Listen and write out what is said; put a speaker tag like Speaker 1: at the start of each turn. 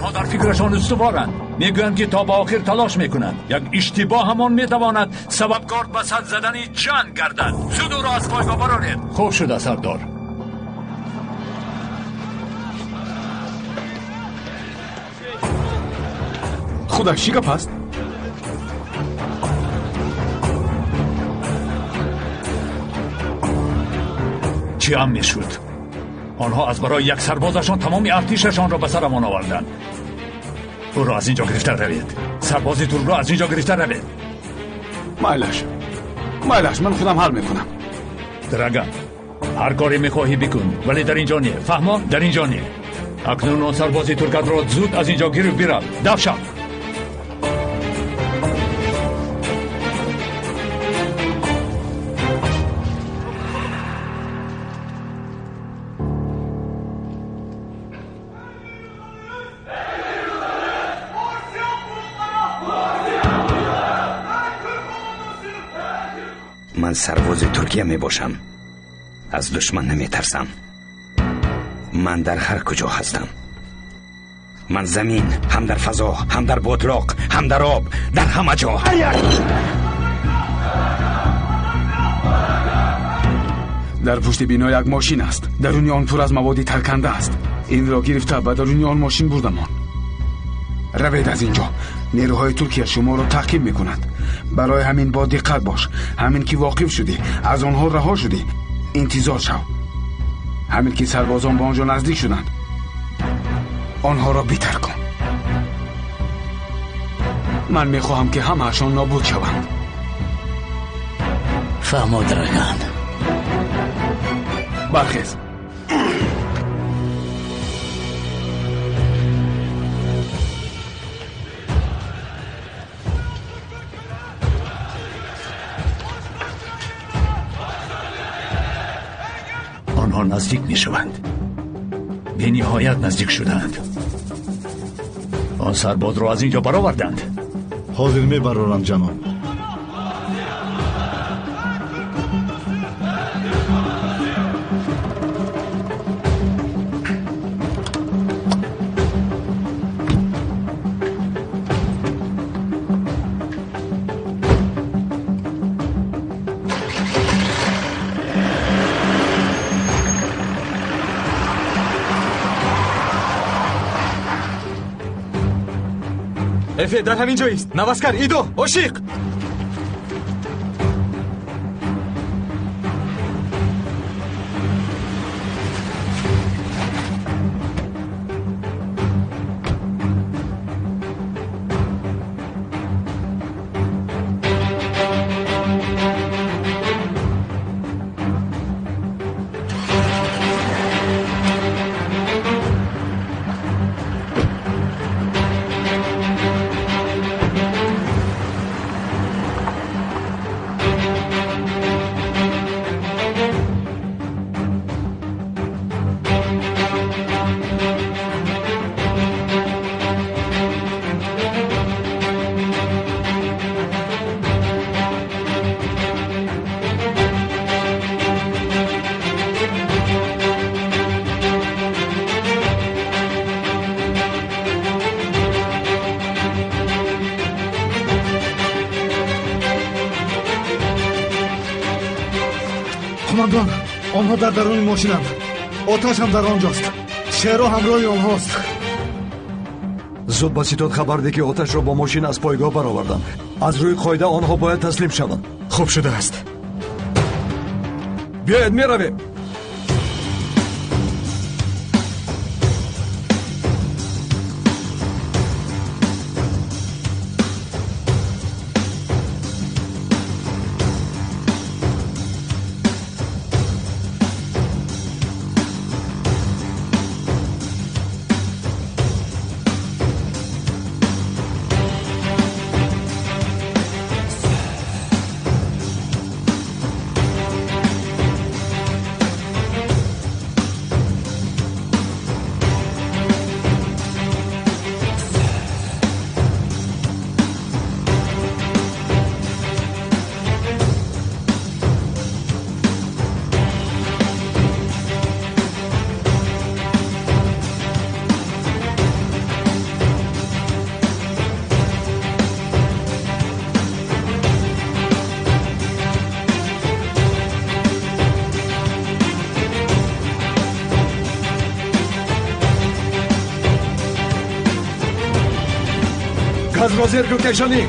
Speaker 1: Онҳо дар фикрашон устуворанд. Мегӯянд, ки то ба охир талош мекунанд. Як иштибоҳ ҳамон метавонад сабабгор ба сад задани ҷанг гардад. Зуд ӯро аз пойгоҳ бароред. Хуб шуда, сардор.
Speaker 2: Худо, чӣ гап аст?
Speaker 1: Чӣ ҳам мешуд? Онҳо аз барои як сарбозашон тамоми артишашонро ба сарамон оварданд. Ӯро аз инҷо гирифта равед. Сарбози туркро аз инҷо гирифта равед.
Speaker 2: Майлаш, майлаш, ман худам ҳал мекунам.
Speaker 1: Драган, ҳар коре мехоҳӣ бикун, вале дар инҷо не. Фаҳмо? Дар инҷо не. Акнун он сарбози туркатро зуд аз инҷо гирифт бирав. Даф шав.
Speaker 3: Ман сарбози Туркия мебошам. Аз душман наметарсам. Ман дар ҳар куҷо ҳастам. Ман замин, ҳам дар фазо, ҳам дар ботлоқ, ҳам дар об, дар ҳама ҷо.
Speaker 2: Дар пушти бино як мошин аст. Даруни он пур аз маводи тарканда аст. Инро гирифта ба даруни он мошин бурдамон. Равед аз инҷо. Нерӯҳои Туркия шуморо таъқиб мекунанд. Барои ҳамин бо диққат бош. Ҳамин ки воқиф шудӣ, аз онҳо раҳо шудӣ, интизор шав. Ҳамин ки сарбозон ба он ҷо наздик шуданд, онҳоро битар кун. Ман мехоҳам, ки ҳамаашон нобуд шаванд.
Speaker 4: Фаҳмо, Драган.
Speaker 2: Бархез.
Speaker 1: Онҳо наздик мешаванд. Бениҳоят наздик шуданд. Он сарбозро аз инҷо бароварданд.
Speaker 5: Ҳозир мебарорам, ҷаноб.
Speaker 6: Эфе, дар ҳамин ҷоист. Наваскар, Идо, ошиқ.
Speaker 5: Қумандон, онҳо дар даруни мошинанд. Оташ ҳам дар он ҷост. Шеро ҳамроҳи онҳост. Зуд ба ситод хабар де, ки оташро бо мошин аз пойгоҳ бароварданд. Аз рӯи қоида онҳо бояд таслим шаванд.
Speaker 6: Хуб шудааст.
Speaker 5: Биёед, меравем. Хазро зер кун, кешонӣ.